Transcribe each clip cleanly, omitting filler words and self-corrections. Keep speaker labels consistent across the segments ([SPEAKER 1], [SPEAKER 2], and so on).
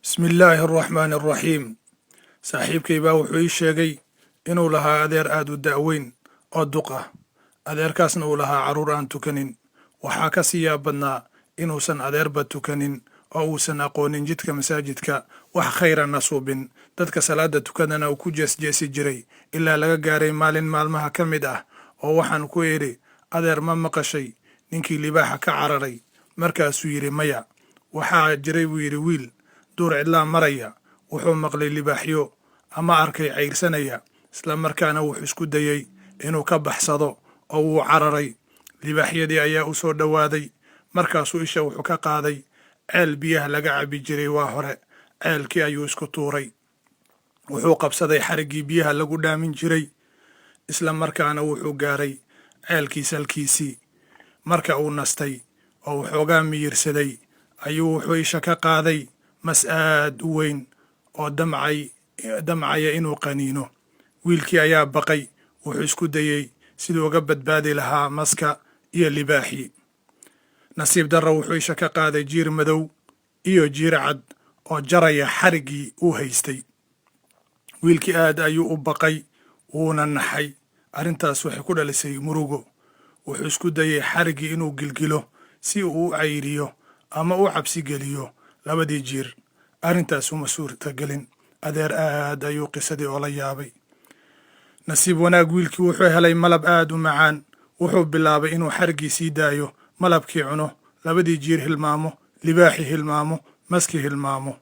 [SPEAKER 1] Bismi illaahi araxmaani araxiim. Saaxiibkay baa wuxuu ii sheegay inuu lahaa adeer aad u da'weyn oo duq ah. Adeerkaasna uu lahaa carruur aan tukanin. Waxaa ka sii yaab badnaa inuusan adeerba tukanin oo uusan aqoonin jidka masaajidka, wax khayrana suubin, dadka salaada tukadana uu ku jeesjeesi jiray, ilaa laga gaaray maalin maalmaha ka mid ah oo waxaan ku idhi, "Adeer, ma maqashay ninkii libaaxa ka cararay?" Markaasuu yidhi, "Maya." "Waxaa jiray," buu yidhi, "wiil duur cidlaa maraya. Wuxuu maqlay libaaxyo ama arkay cayrsanaya. Isla markaana wuxuu isku dayey inuu ka baxsado oo wuu cararay. Libaaxyadii ayaa u soo dhowaaday. Markaasuu isha wuxuu ka qaaday ceel biyaha laga cabi jiray waa hore. Ceelkii ayuu isku tuuray. Wuxuu qabsaday xariggii biyaha lagu dhaamin jiray. Isla markaana wuxuu gaaray ceelkii salkiisii. Marka uu nastay oo waxoogaa miyirsaday ayuu wuxuu isha ka qaaday mas aad u weyn oo damcay damcaya inuu qaniino. Wiilkii ayaa baqay. Wuxuu isku dayey siduu uga badbaadi lahaa maska iyo libaaxii. Nasiib darra, wuxuu isha ka qaaday jiir madow iyo jiir cad oo jaraya xariggii uu haystay. Wiilkii aad ayuu u baqay, wuuna naxay. Arrintaas waxay ku dhalisay murugo. Wuxuu isku dayey xariggii inuu gilgilo si uu u cayriyo ama u cabsi geliyo labadii jiir. Arrintaas uma suurtagelin. Adeer aad ayuu qisadii oola yaabay. Nasiib wanaag, wiilkii wuxuu helay malab aad u macaan. Wuxuu bilaabay inuu xariggii sii daayo, malabkii cuno, labadii jiir hilmaamo, libaaxii hilmaamo, maskii hilmaamo.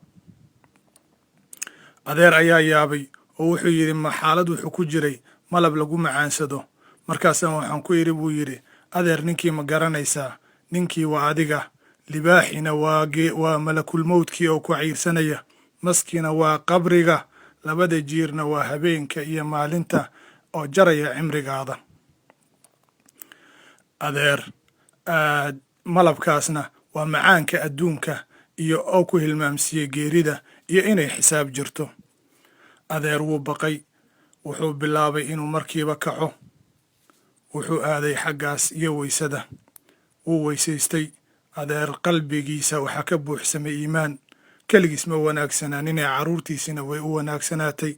[SPEAKER 1] Adeer ayaa yaabay oo wuxuu yidhi, 'Ma xaalad wuxuu ku jiray malab lagu macaansado?' Markaasaan waxaan ku idhi," buu yidhi, "Adeer, ninkii ma garanaysaa? Ninkii waa adiga. Libaaxina waa malakulmowdkii oo ku cayrsanaya. Maskiina waa qabriga. Labada jiirna waa habeenka iyo maalinta oo jaraya cimrigaada. Adeer, aad malabkaasna waa macaanka adduunka iyo oo ku hilmaamsiiyey geerida iyo inay xisaab jirto." Adeer wuu baqay. Wuxuu bilaabay inuu markiiba kaco. Wuxuu aaday xaggaas iyo weysada. Wuu weysaystay. Adeer qalbigiisa waxaa ka buuxsamay iimaan. Keligiis ma wanaagsanaaninee carruurtiisina way u wanaagsanaatay.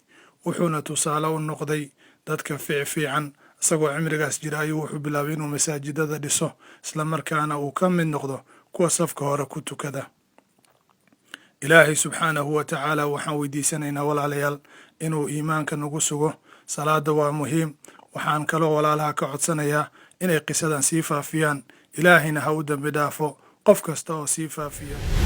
[SPEAKER 1] Wuxuuna tusaale u noqday dadka fiicfiican. Isagoo cimrigaas jira ayuu wuxuu bilaabay inuu masaajidada dhiso, isla markaana uu ka mid noqdo kuwa safka hore ku tukada. Ilaahay subxaanahu wa tacaala waxaan weydiisanaynaa, walaalayaal, inuu iimaanka nagu sugo. Salaada waa muhiim. Waxaan kaloo walaalaha ka codsanayaa inay qisadan sii faafiyaan. Ilaahayna ha u dambi dhaafo qof kasta oo sii faafiya.